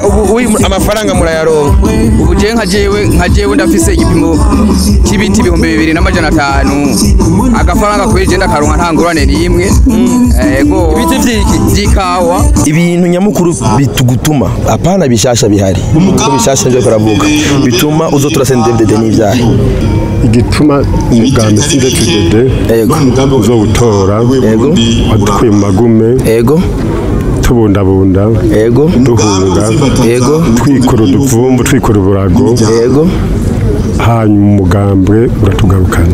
Ubu amafaranga murayaronka? Ubu je nka jewe ndafise igipimo c'ibiti 2500, agafaranga kuri je ndakaronka, nta ngorane n'imwe. Ego. Ibiti vyiki? Vy'ikawa. Ibintu nyamukuru bitugutuma, apana bishasha bihari, kuko bishasha nivyo karavuga, bituma uzotora CNDD-FDD n'ivyahe? Igituma umugambi CNDD-FDD uzowutora, wadukuye mu magume, tubundabunda, duhunga, twikora uduvumbu, twikora uburago, hanyuma umugambwe uratugarukana.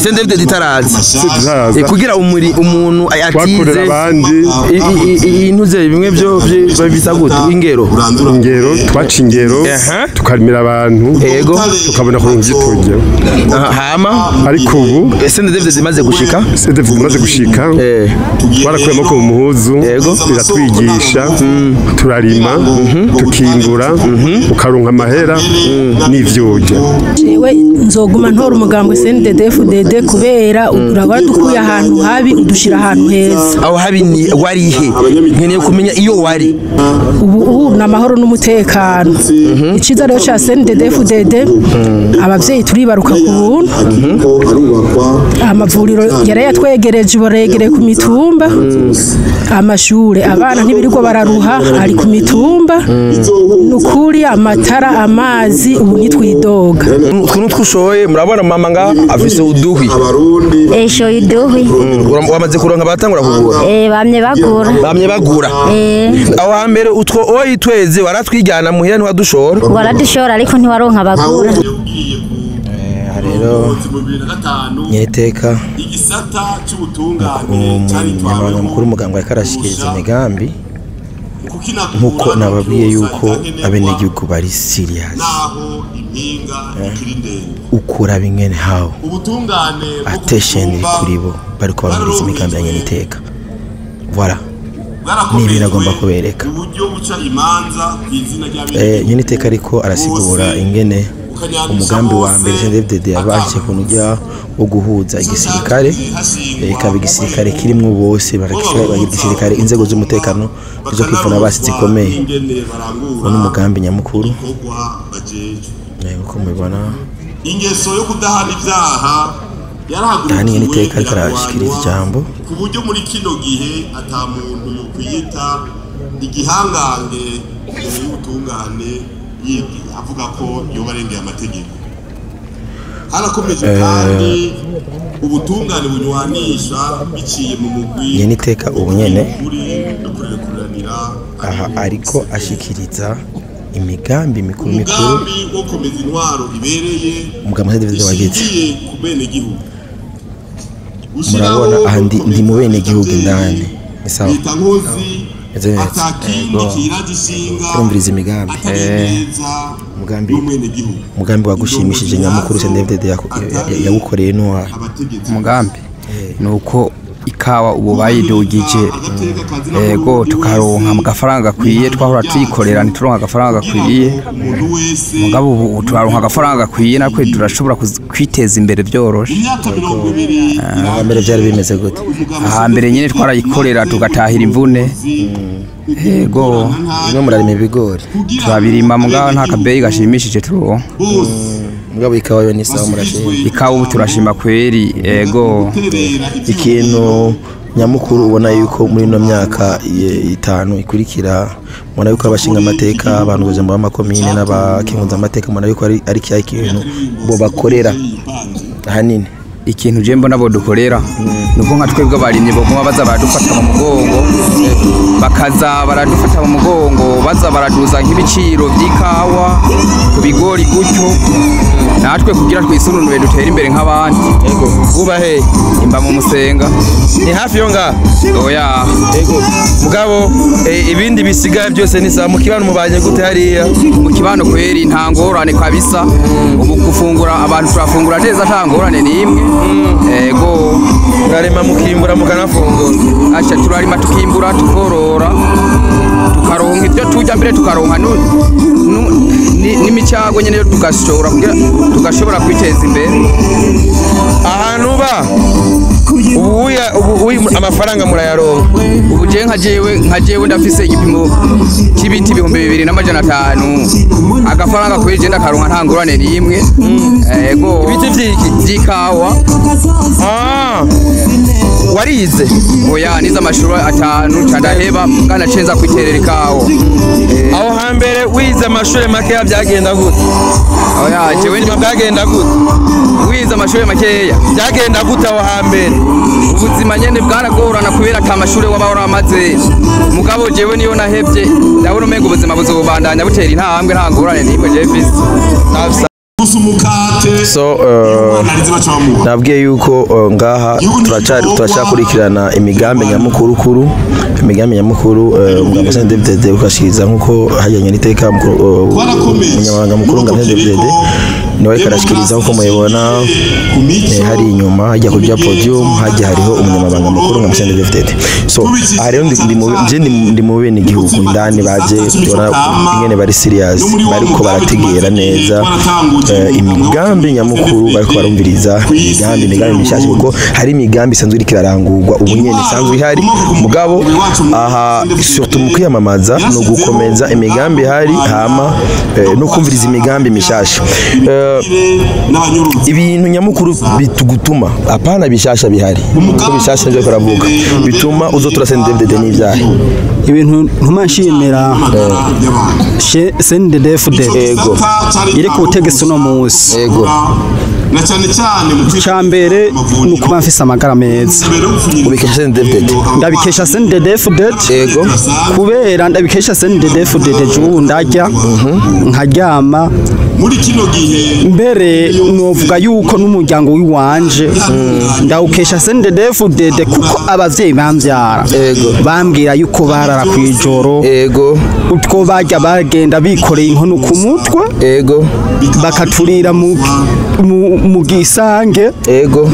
CNDD-FDD itaraza. Itaraza. Kugira umuri umuntu atize twakorera abandi. Intuze bimwe byo bisa gute, ingero? Ingero, twaca ingero, tukarimira abantu, tukabona kuronka ivyo turya. Hama ariko ubu CNDD-FDD imaze gushika, CNDD-FDD imaze gushika, twarakuye amaboko mu muhuzu, iratwigisha, turarima, tukimbura, ukaronka amahera n'ivyo urya. Jewe nzoguma ntora umugambwe CNDD-FDD kubera uraba dukuye ahantu habi, udushira ahantu heza. Aho habi ni warihe? Nkeneye kumenya iyo wari. Ubu ni amahoro n'umutekano. Iciza rero ca CNDD-FDD, abavyeyi turibaruka ku buntu, amavuriro yarayatwegereje, ubu ku mitumba, amashure abana ntibirirwa bararuha, ari ku mitumba. Nukuri amatara, amazi, ubu ntitwidoga. Utwo nutwo ushoye, murabona mama nga afise uduhwi. Eshoye uduhwi. Wamaze kuronka batangura kugura? Eh, bamye bagura. Bamye bagura. Eh. Aho hambere utwo oyi tweze waratwijyana muhira, ntiwadushora? Waradushora, ariko ntiwaronka bagura. Aha rero nyeriteka umunyamabanga mukuru w'umuganga yariko arashikiriza imigambi, nk'uko nababwiye yuko abenegihugu bari serious. Ukuraba ingene how attention iri kuri bo, bariko barumviriza imigambi ya nyeniteka. Voilà, ni ibintu agomba kubereka. Nyeniteka ariko arasigura ingene umugambi wa mbere CNDD-FDD yabanje kunujya wo guhuza igisirikare, ikaba igisirikare kirimwo bose, bakagira igisirikare, inzego z'umutekano zo kwivuna basi zikomeye. Uwo ni umugambi nyamukuru. Nkuko mubibona, ingeso yo kudahana ibyaha aha ni nyeniteka ariko arashikiriza ijambo. Ku buryo muri kino gihe ata muntu yokwiyita igihangange imbere y'ubutungane yibwira avuga ko yoba arengeye amategeko. Harakomeje kandi ubutungane bunywanisha biciye mu mugwi Nyeniteka ubu nyene uri no kurekuranira. aha ariko ashikiriza imigambi mikuru mikuru umugambi wo komeza intwaro ibereye umugambi CNDD-FDD wagize. ishingiye ku benegihugu. Murabona aha ndi mu benegihugu indani, ni sawa. Leta nkozi Meze neza. atakindi kiragishinga Kurumviriza imigambi. atari neza Umugambi, y'umwenegihugu. umugambi wagushimishije nyamukuru CNDD-FDD yagukoreye n'uwa? Umugambi ni uko ikawa ubu bayidugije, ego, tukaronka agafaranga gakwiye. Twahora tuyikorera ntituronka agafaranga gakwiye, mugabo ubu turaronka agafaranga gakwiye, natwe turashobora kwiteza imbere byoroshe. Mbere byari bimeze gute? Hambere nyine twarayikorera tugatahira imvune, ego. Bimwe murarima ibigori? Turabirima, mugabo nta kabeyi gashimishije turonka. Mugabo ikawa yo ni sawa, murashima? Ikawa ubu turashima kweri, ego. Ikintu nyamukuru ubona yuko muri ino myaka 5 ikurikira, mubona yuko abashinga amateka, abantu buzima b'amakomine n'abakenguza amateka, mubona yuko ari kiya kintu bo bakorera ahanini? Ikintu je mbona bodukorera nuko nka twebwe abarimyi boguma baza baradufata mu mugongo, bakaza baradufata mu mugongo, baza baraduza nk'ibiciro by'ikawa ku bigori gutyo, natwe kugira twisununure dutere imbere nk'abandi. Ego, uba he? Imba mu Musenga. Ni hafi yo ngaha? Oya. Ego, mugabo ibindi bisigaye byose ni sawa? Mu kibano mubanye gute hariya? Mu kibano kweri nta ngorane kabisa. Ubu gufungura, abantu turafungura neza, nta ngorane n'imwe, ego. Murarima, mukimbura, mukanafungura? Acha, turarima, tukimbura, tukorora, tukaronka ibyo turya, mbere tukaronka N'imicyago nyene tugashobora kugira tugashobora kwiteza imbere. Ahantu ba ubu amafaranga murayaronka? Ubu je nka jewe ndafise igipimo c'ibiti 2500, agafaranga kuri je ndakaronka nta ngorane n'imwe. Ego. Ibiti vyiki? Vy'ikawa. Ah, warize? Oya, nize amashuri 5 ca ndaheba, ngana cenza kwiterera ikawa. Aho hambere wize amashuri makeya byagenda gute? Oya, jewe Ubuzima bwagenda gute? Wize amashuri makeya? Byagenda gute aho hambere? Ubuzima nyene bwaragorana kubera ata mashuri waba waramaze. Mugabo jewe niyo nahevye, ndabona umenga ubuzima buzobandanya butera intambwe, nta ngorane n'imwe jewe mfise. Gusa umukate So narize baca bamuha. nabwiye yuko ngaha turacyakurikirana imigambi nyamukuru, imigambi nyamukuru umugambi wa CNDD-FDD ukashikiriza nkuko hajyanye n'iteka umunyamabanga mukuru w'umugambi wa CNDD-FDD niwe ariko arashikiriza. Nkuko mubibona, hari inyuma hajya ku bya podium hajya hariho umunyamabanga mukuru w'umugambi wa CNDD-FDD. So aha rero je ndi mu bene igihugu indani baje tubona ingene bari serious, bariko barategera neza imigambi nyamukuru, bariko barumviriza imigambi mishasha, kuko hari imigambi isanzwe iriko irarangurwa ubu nyene isanzwe ihari. Mugabo aha surtout mu kwiyamamaza no gukomeza imigambi ihari, hama no kumviriza imigambi mishasha. N'abanyuruzi. Ibintu nyamukuru bitugutuma, apana bishasha bihari, kuko bishasha nivyo karavuga, bituma uzotura CNDD-FDD n'ivyahe? Ibintu ntuma nshimira CNDD-FDD iri ku butegetsi uno munsi, Na cyane cyane mu icya mbere ni ukuba mfise amagara meza. Ubikesha CNDD-FDD? Ndabikesha CNDD-FDD. Kubera ndabikesha CNDD-FDD, ubu ndarya nkaryama. Muri kino gihe Mbere novuga yuko n'umuryango w'iwanje ndawukesha CNDD-FDD, kuko abavyeyi bamvyara bambwira yuko barara kw'ijoro, utwo barya bagenda bikoreye inkono ku mutwe, bakaturira mu gisange.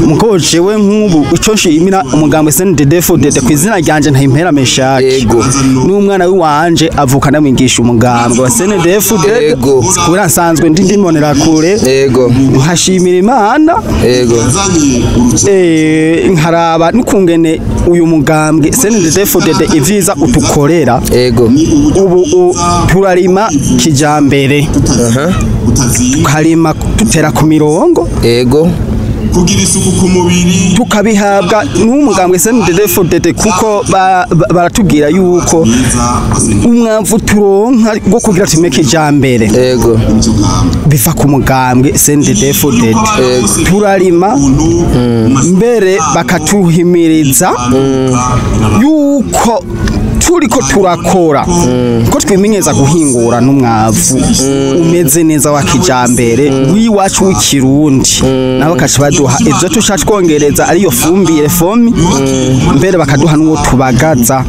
Muko jewe nk'ubu ico nshimira umugambi CNDD-FDD ku izina ryanje Ntayimpera Meshaki, n'umwana w'iwanje avuka ndamwigisha umugambi wa CNDD-FDD, kubera nsanzwe ndi ndibonera kure. Nkashimira Imana, nkaraba n'ukungene uyu mugambwe CNDD-FDD ivyiza utukorera. Ubu turarima kijambere, tukarima dutera ku mirongo, kugira isuku ku mubiri, tukabihabwa n'umugambwe CNDD-FDD, kuko baratubwira yuko umwavu turonka wo kugira tume kijambere biva ku mugambwe CNDD-FDD. Turarima, mbere bakatuhimiriza yuko turiko turakora ko twimenyeza guhingura n'umwavu umeze neza wa kijambere w'iwacu w'ikirundi, nabo bakaca baduha ivyo tusha twongereza, ariyo fumbire fomi, mbere bakaduha n'uwo tubagaza.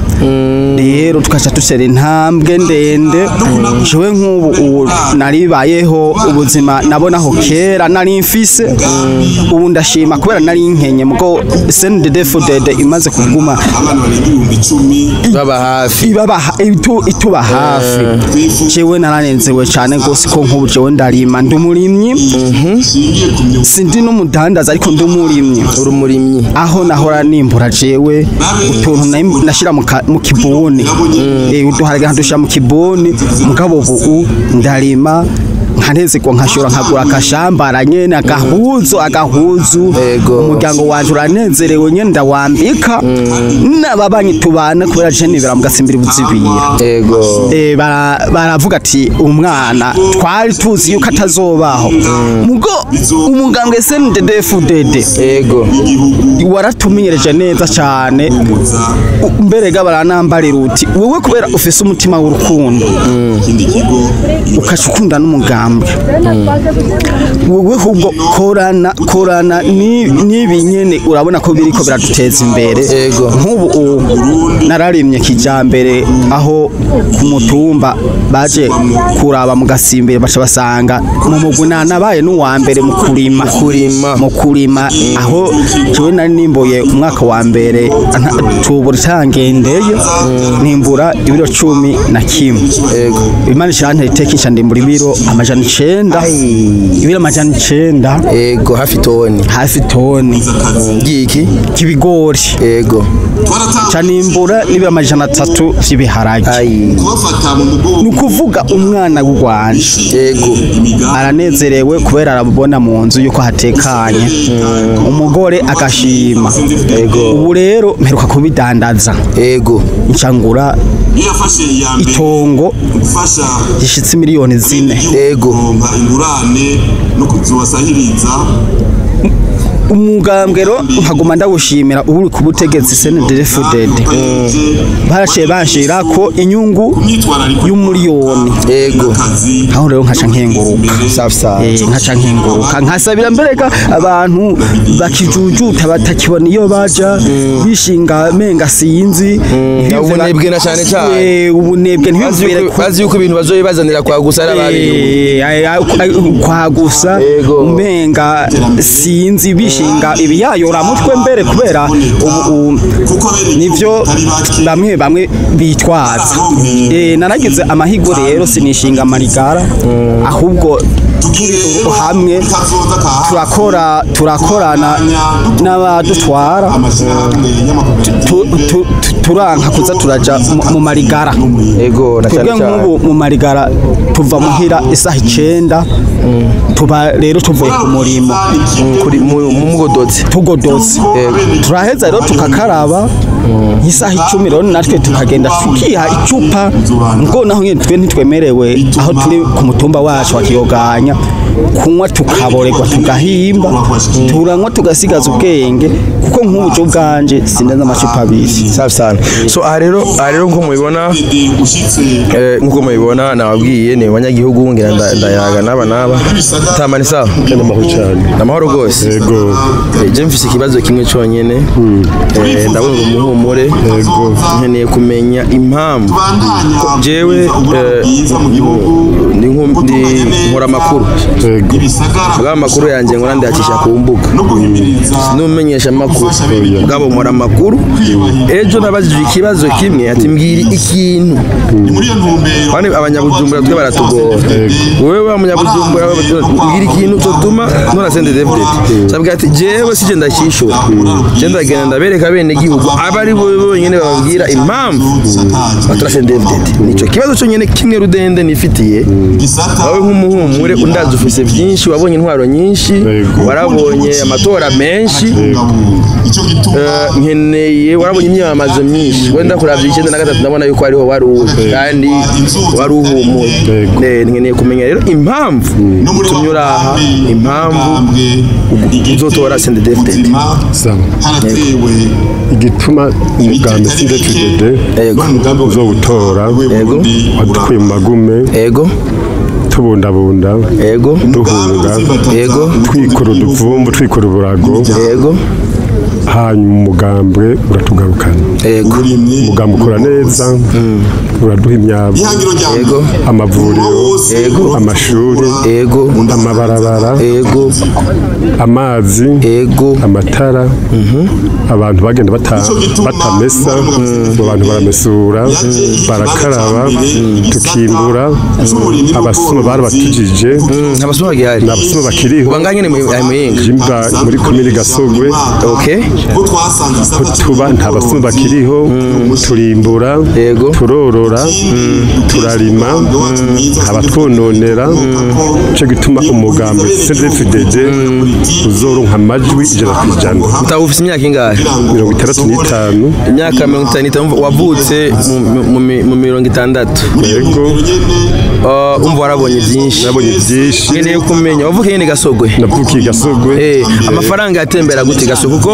Rero tukaca dutera intambwe ndende. Jewe nk'ubu ubu naribayeho ubuzima nabonaho kera nari mfise, ubu ndashima kubera nari nkenye, mugo CNDD-FDD imaze kuguma abana barenga 10,000 baba hafi. Ituba hafi, jewe naranezewe cyane gose ko nk'ubu jewe ndarima, ndi umurimyi, sindi n'umudandaza ariko ndi umurimyi. Uri umurimyi. Aho nahora nimbura jewe utuntu nashira mu kibuni, uduharage nkadushira mu kibuni, mugabo ubu ndarima nkanezerwa, nkashora nkagura akashambara nyene, agahuzu. Umuryango wanje uranezerewe nyene, ndawambika n'ababanyi tubana, kubera je nibera mu Gasimbiri Buzibira. Baravuga ati umwana twari tuzi yuko atazobaho, mugo umugambwe CNDD-FDD waratumenyereje neza cyane. Mbere ga baranambarira uti wowe kubera ufise umutima w'urukundo, ukaca ukunda n'umugambwe. mugambwe wowe ahubwo korana n'ibi nyene urabona ko biriko biraduteza imbere. Nk'ubu nararimye kijambere aho ku mutumba baje kuraba mu Gasimbere baca basanga mu muguna nabaye n'uwa mbere mu kurima aho jewe nari nimboye umwaka wa mbere tubura tangendeye nimbura ibiro 11. Imana ishantera itekisha ndimbura ibiro 900 ibiro 900. Yego, hafi toni ngiki kibigori. Yego, canimbura n'ibiro 300 vy'ibiharage. Nukuvuga umwana w'Urwanda yego aranezerewe kubera arabona mu nzu yuko hatekanye, umugore agashima. Yego, ubu rero mperuka kubidandaza. Yego, ncangura itongo gishitse miliyoni 4. Yego, umugambwe rero nkaguma ndawushimira uri ku butegetsi CNDD-FDD barashe banshira ko inyungu y'umuriyoni. Yego, aho rero nkaca nkenguruka. Nkaca nkenguruka nkasabira mbereka abantu bakijujuta batakibona iyo baja bishinga menga sinzi ubunebwe na cyane cyane ubunebwe ntibizubire bazi yuko ibintu bazoyibazanira kwa gusa arababi kwa gusa menga sinzi bishinga ibiyayora mutwe mbere kubera ubu nivyo bamwe bitwaza. Naragize amahigo rero sinishinga marigara ahubwo turi hamwe turakorana n'abadutwara turanka kuza turaja mu marigara. Yego, na cyane cyane nk'ubu mu marigara tuva muhira isaha 9 tuba rero tuvuye ku murimo kuri mugodotse tugodotse turaheza rero tukakaraba isaha 10 rero natwe tukagenda tukiha icupa ngo naho nyene twe ntitwemerewe aho turi ku mutumba wacu wa Kiyoganya kunywa tukaborerwa tugahimba turanywa tugasigaza ubwenge kuko nk'ubujo bwanje sindenza amacupa abiri. Safi sana. So aha rero nko mubibona nkuko mubibona nababwiye ni abanyagihugu ngira ndayaga naba tamani sawa. Namahoro cyane. Namahoro gose. Yego. Je mfise ikibazo kimwe cyonyene. Ndabona ngo muhumure. Yego. Nkeneye kumenya impamvu jewe ndi nkora makuru. Yego. Bwa makuru yanje nkora ndakisha ku mbuga. Sinumenyesha makuru. Bwabo nkora makuru. Ejo nabajije ikibazo kimwe ati mbwira ikintu. Bane abanyabujumbura twe baratugora. Wewe wa munyabujumbura mbwira ikintu cyo nora CNDD-FDD. Sabwa ati jewe sije ndakishura. Je ndagenda ndabereka bene gihugu abari bo bonyene bababwira impamvu batora CNDD-FDD. Nico kibazo cyo nyene kimwe rudende nifitiye. Wawe nk'umuhumure undazi ufise byinshi wabonye intwaro nyinshi warabonye amatora menshi nkeneye warabonye imyamamazo myinshi wenda kuravya 93 ndabona yuko ariho wari kandi wari uhumuye. Nkeneye kumenya rero impamvu tunyuraha impamvu uzotora CNDD-FDD. Igituma umugambi CNDD-FDD uzowutora wadukuye mu magume. Yego. Tubundabunda. Yego. Duhunga. Yego. Twikora uduvumbu twikora uburago. Yego. Hanyuma umugambwe uratugarukana. Yego. Umugambwe ukora neza uraduha imyavu. Yego. Amavuriro. Yego. Amashuri. Yego. Amabarabara. Yego. Amazi. Yego. Amatara. Abantu bagenda batamesa abantu baramesura barakaraba tukimbura abasuma barabatujije abasuma bagihari abasuma bakiriho ubanganye ni Muyinga muri komine Gasogwe. Okay. Tuba nta basuma bakiriho turimbura turorora turarima abatwononera cyo gituma umugambi CNDD-FDD uzoronka amajwi 100%. Utawe ufite imyaka ingahe? 65. Imyaka 55 wavutse mu 60. Yego. Umva warabonye byinshi. Nabonye byinshi. Nkeneye kumenya wavukiye nyene Gasogwe? Navukiye Gasogwe. Amafaranga yatembera gute Gasogwe? Kuko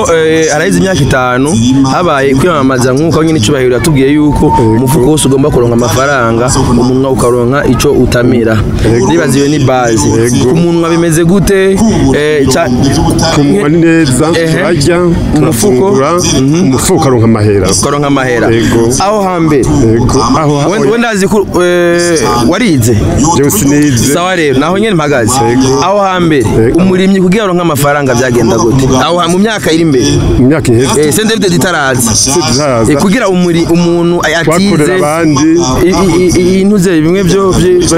araheze imyaka 5 habaye kwiyamamaza nk'uko nyine icubahiro yatubwiye yuko umufuko wose ugomba kuronka amafaranga, umunwa ukaronka ico utamira. Ndibaza iyo ni base. Ku munwa bimeze gute? Ku munwa ni neza, turarya, turafungura, umufuko ukaronka amahera. Ukaronka amahera. Aho hambere. Wenda azi ko warize? Jewe sinize. Sawa rero, naho nyene mpagaze. Aho hambere umurimyi kugira aronke amafaranga byagenda gute? Aho mu myaka iri imbere. Mu myaka iheze. CNDD-FDD itaraza. Kugira umuntu atize abandi intuze bimwe byo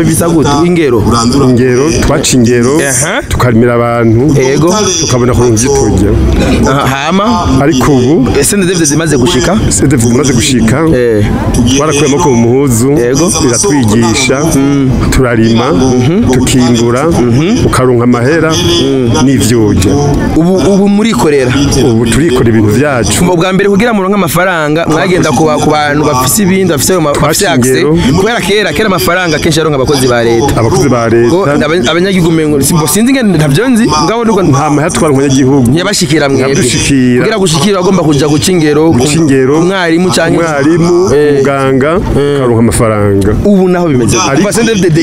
bisa gute? Ingero. Ingero, twaca ingero, tukarimira abantu. Yego. Tukabona kuronka ivyo turya. Hama ariko ubu CNDD-FDD imaze gushika. CNDD-FDD imaze gushika. Twarakuye amaboko mu muhuzu, iratwigisha, turarima, tukimbura, ukaronka amahera n'ivyo urya. Ubu murikorera. Ubu turikora ibintu vyacu. Ubwa mbere kugira muronke amafaranga mwagenda ku bantu bafise ibindi bafise access, kubera kera amafaranga kenshi yaronka abakozi ba leta. Abakozi ba leta. Abanyagihugu mengo sinzi ngene ntavyo nzi ngabo nuko nta mahera twara umunyagihugu. Ntiyabashikira mwebwe. Kugira gushikira agomba kuja guca ingero, umwarimu canke umwarimu, muganga, ukaronka amafaranga. Ubu naho bimeze. Kuva CNDD-FDD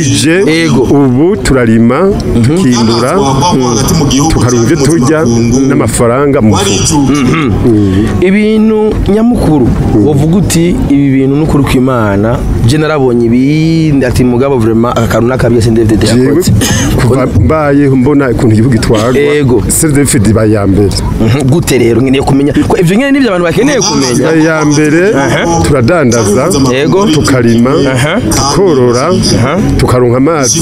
ije. Yego. Ubu turarima, tukimbura, tukaronka ivyo turya n'amafaranga mu mufuko. Ibintu nyamukuru wovuga uti ibi bintu n'ukuri kw'Imana je narabonye ibindi ati mugabo vraiment akantu nakabye CNDD-FDD yakoze. Kuva mbayeho mbona ukuntu igihugu gitwarwa. CNDD-FDD iba iya mbere. Gute rero nkeneye kumenya ko ivyo nyene nivyo abantu bakeneye kumenya. Iya mbere turadandaza, tukarima, tukorora, tukaronka amazi,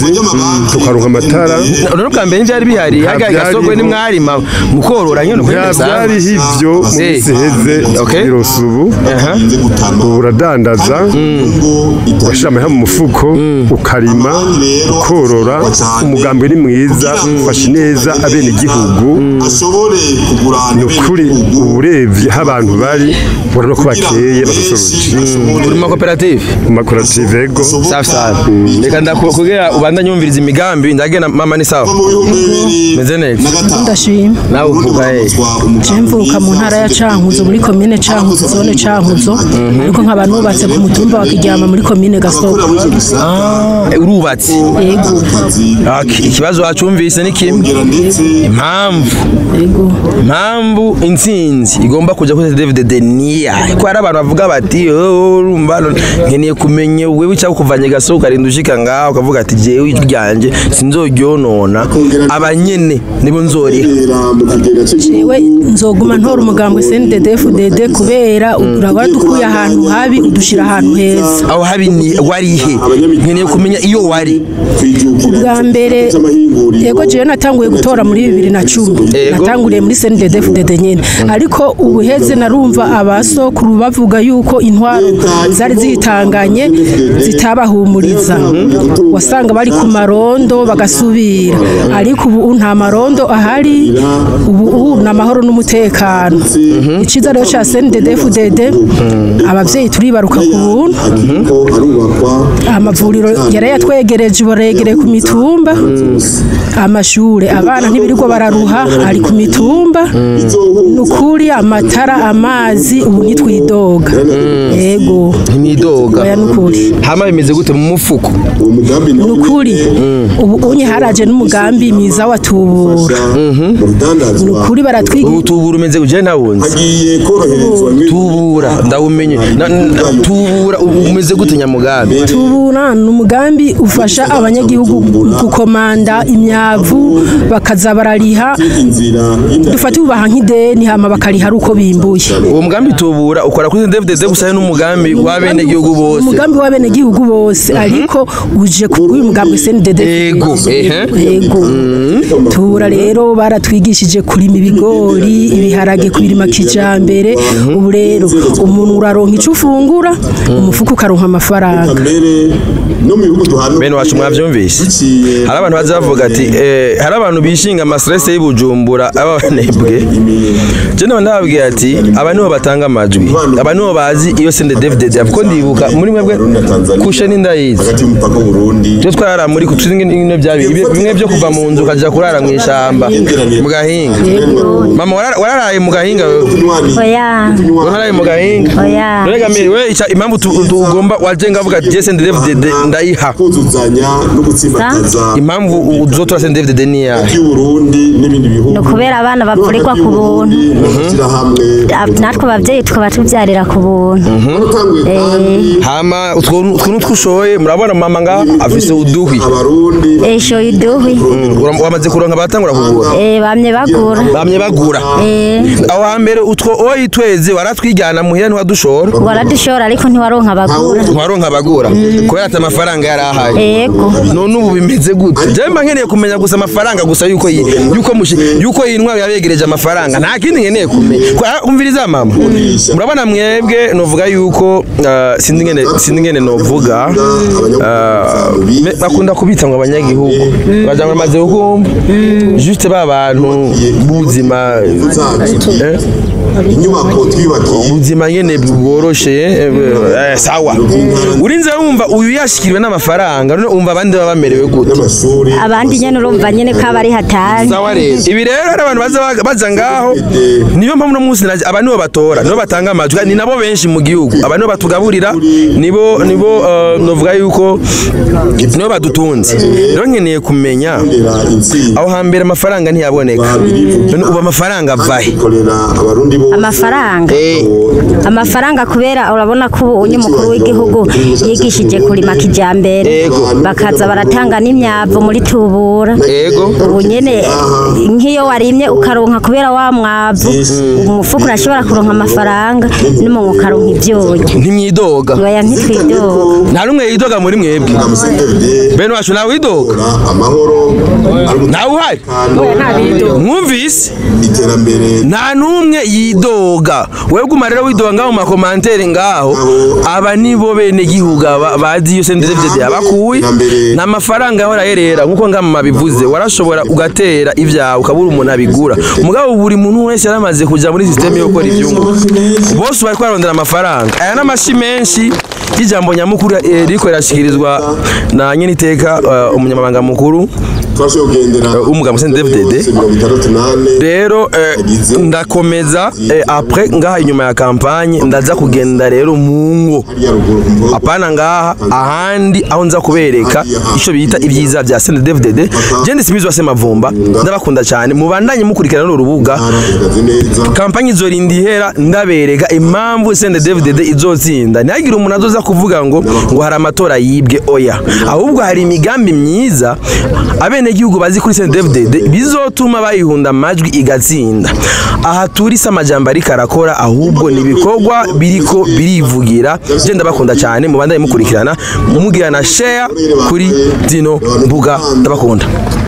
tukaronka amatara. None bwa mbere ntivyari bihari, haga Gasogwe nimwarima mukorora nyene uko bimeze. Byari ivyo mu minsi iheze birose ubu. Ubu uradandaza, ugashira amahera mu mufuko, ukarima, ukorora, umugambi ni mwiza, ufashe neza abenegihugu. Ni ukuri uburebye aho abantu bari ubona ko bakeye basusurutse. Uri mu makoperative? Mu makoperative ego. Safi safi. Reka ndakubwira ubandanye wumviriza imigambi ndagenda mama ni sawa. Meze neza. Ndashima. Nawe uvuka he? Je mvuka mu ntara ya Cankuzo muri komine Cankuzo zone Cankuzo, ariko nkaba nubatse ku mutumba wa Kiryama muri komine Gasogwe. Urubatse? Yego. Ikibazo wacumvise ni kimwe. Impamvu. Yego. Impamvu intsinzi igomba kuja kuri CNDD-FDD niya. Ko hari abantu bavuga bati urumva nkeneye kumenya wewe icyo kuvanye Gasogwe ukarinda ushika ngaho ukavuga ati jewe ijwi ryanje sinzoryonona abanyene nibo nzoriha. Jewe nzoguma ntora umugambi CNDD-FDD kubera urabadukuye ahantu habi udushira ahantu heza. Aho habi ni wari he? Nkeneye kumenya iyo wari. Ubwa mbere yego jewe natanguye gutora muri 2010. Natanguriye muri CNDD-FDD nyene. Ariko ubuheze narumva abasokuru bavuga yuko intwaro zari zitanganye zitabahumuriza. Wasanga bari ku marondo bagasubira. Ariko ubu nta marondo ahari, ubu na mahoro n'umutekano. Iciza rero cha CNDD-FDD abavyeyi turibaruka ku buntu. Amavuriro yarayatwegereje boregereye ku mitumba. Amashure abana ntibirirwa bararuha ari ku mitumba. Nukuri amatara, amazi ubu ntitwidoga. Yego. Ntimwidoga. Oya nukuri. Hama bimeze gute mu mufuko? Nukuri. Ubu unye haraje n'umugambi mwiza wa tubura. Nukuri baratwiga. Tubura umeze gute ntawunzi? Tubura ndawumenye. Tubura umeze gute nyamugambi? Tubura n'umugambi ufasha abanyagihugu gukomanda imyavu bakaza barariha. Dufate ubaha nk'ideni hama bakariha uko bimbuye. Uwo mugambi tubura ukora kuri CNDD-FDD gusa n'umugambi w'abenegihugu bose. Umugambi w'abenegihugu bose ariko uje kuri umugambi CNDD. Yego. Yego. Tubura rero baratwigishije kurima ibigori, ibiharage, kubirima kijambere. Ubu rero umuntu uraronka ico ufungura, umufuko ukaronka amafaranga. No mu bihugu duhana Bene wacu mwavyumvise. Hari abantu baza bavuga ati hari abantu bishinga ama stress y'Ibujumbura abanebwe. Je none ndababwira ati aba nibo batanga amajwi, aba nibo bazi iyo CNDD-FDD. Kuko ndibuka muri mwebwe kushe n'indayizi hagati y'umupaka w'Uburundi twe twarara muri kutuzinge n'ibintu bya bimwe byo kuva mu nzu ukaja kurara mu ishamba mu gahinga. Mama wararaye mu gahinga wewe? Oya. Wararaye mu gahinga? Oya. None Gamiri we impamvu tugomba wajenga avuga ati CNDD-FDD ndayiha kuzuzanya no gutsimbataza impamvu uzotora CNDD-FDD ni yahe? y'Uburundi n'ibindi bihugu Ni ukubera abana bapfurikwa ku buntu, natwe ababyeyi tukaba tubyarira ku buntu. Hama utwo nutwo ushoye murabona mama nga afise uduhwi. Eshoye uduhwi. Wamaze kuronka batangura kugura? Bamye bagura. Bamye bagura. Aho hambere utwo oyi tweze waratwijyana muhira ntiwadushora? Waradushora ariko ntiwaronka abagura. Ntiwaronka abagura kubera ati amafaranga yarahaye. Yego. None ubu bimeze gute? Jewe mba nkeneye kumenya gusa amafaranga gusa yuko yuko mushi yuko iyi ntwaro yabegereje amafaranga, nta kindi nkeneye kumenya. Umviriza mama, murabona mwebwe novuga yuko sindi ngene novuga bakunda kubita ngo abanyagihugu baja bamaze gukumva juste ba bantu buzima inyubako twibakiye ubuzima nyene bworoshe sawa. Urinze wumva uyu yashikiriwe n'amafaranga, none umva abandi baba bamerewe gute? Abandi nyene urumva nyene ko abari hatari. Sawa rero ibi rero hari abantu baza ngaho, niyo mpamvu no munsi aba nibo batora, nibo batanga amajwi, ni nabo benshi mu gihugu, aba nibo batugaburira, nibo novuga yuko nibo badutunze. Rero nkeneye kumenya aho hambere amafaranga ntiyaboneka, none ubu amafaranga avahe? Amafaranga amafaranga kubera urabona ko ubu unye mukuru w'igihugu yigishije kurima kijambere, bakaza baratanga n'imyavu muri tubura. Ubu nyene nk'iyo warimye ukaronka kubera wa mwavu, umufuko urashobora kuronka amafaranga n'umuntu ukaronka ivyonyi. Ntimwidoga? Oya, ntitwidoga. Nta n'umwe yidoga muri mwebwe? Bene wacu nawe widoga? Ntawe uhari? Mwumvise? Nta n'umwe yidoga. Wewe guma rero widoga ngaho mu makomantere ngaho, aba nibo bene gihugu bazi iyo CNDD-FDD yabakuye n'amafaranga yahora yerera nkuko ngama bivuze, warashobora ugatera ibyawe ukabura umuntu abigura. Mugabo buri muntu wese yaramaze kuja muri system yo gukora ivyungu, bose bari kwarondera amafaranga. Aya n'amashi menshi y'ijambo nyamukuru riko rirashikirizwa na nyeniteka umunyamabanga mukuru umugabo CNDD-FDD. Rero ndakomeza après ngaha inyuma ya campagne ndaza kugenda rero mu ngo, apana ngaha ahandi aho nza kubereka ico bita ibyiza bya CNDD-FDD. Je ndisimizwa se mavumba, ndabakunda cyane, mubandanye mukurikirana urubuga. Campagne izorinda ihera ndabereka impamvu CNDD-FDD izotsinda. Ntihagire umuntu azoza kuvuga ngo hari amatora yibwe, oya, ahubwo hari imigambi myiza abenegihugu bazi kuri CNDD-FDD bizotuma bayihunda amajwi igatsinda. Aha turi se amajambo ariko arakora, ahubwo ni ibikorwa biriko birivugira. Je ndabakunda cyane, mubandanye mukurikirana, mugirana share kuri zino mbuga, ndabakunda.